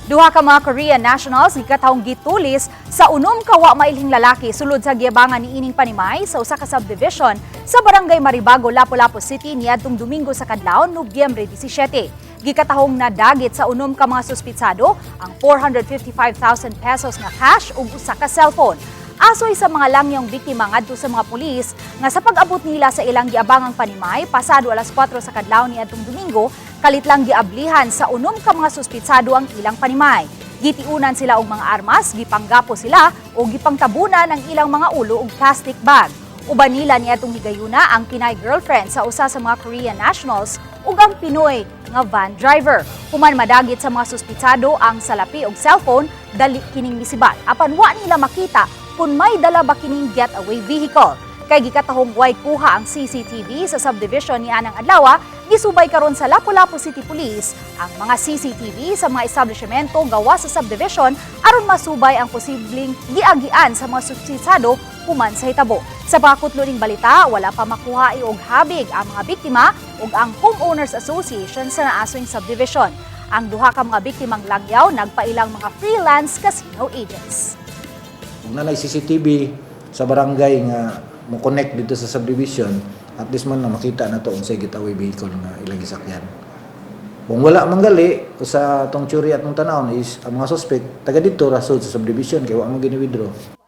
Duha ka mga Korean nationals gikatahong gitulis sa unom ka wa mailhing lalaki sulod sa giabangan niining panimay sa usa ka subdivision sa Barangay Maribago, Lapu-Lapu City niadtong Domingo sa kadlawon, Nobyembre 17. Gikatahong nadagit sa unom ka mga suspitsado ang 455,000 pesos nga cash ug usa ka cellphone. Asoy sa mga langyong biktima ngadto sa mga pulis nga sa pag-abot nila sa ilang giabangang panimay pasado alas 4 sa kadlawon niadtong Domingo, kalit lang giablihan sa unom ka mga suspitsado ang ilang panimay. Gitiunan sila og mga armas, gipanggapo sila o gipangtabunan ang ilang mga ulo og plastic bag. Uban nila niadtong higayuna ang Pinay girlfriend sa usa sa mga Korean nationals ug ang Pinoy nga van driver. Human madagit sa mga suspitsado ang salapi og cellphone, dali kining misibat. Apan wa nila makita kung may dala ba kining getaway vehicle. Kay gikatahong way kuha ang CCTV sa subdivision ni anang adlaw, gisubay karon sa Lapu-Lapu City Police ang mga CCTV sa mga establishmento gawas sa subdivision aron masubay ang posibleng giagian sa mga suspitsado human sa hitabo. Sa pagkutlo ning balita, wala pa makuha og habig ang mga biktima ug ang Homeowners Association sa naasoy subdivision. Ang duha ka mga biktimang langyaw nagpailang mga freelance casino agents. Kung naa CCTV sa barangay nga mo connect dito sa subdivision, at least man na makita na to unsay getaway vehicle nga ilang gisakyan. Kung wala man gali sa atong theory, atong tanawon is ang mga suspect taga didto ra sa subdivision kay wa man gini-withdraw.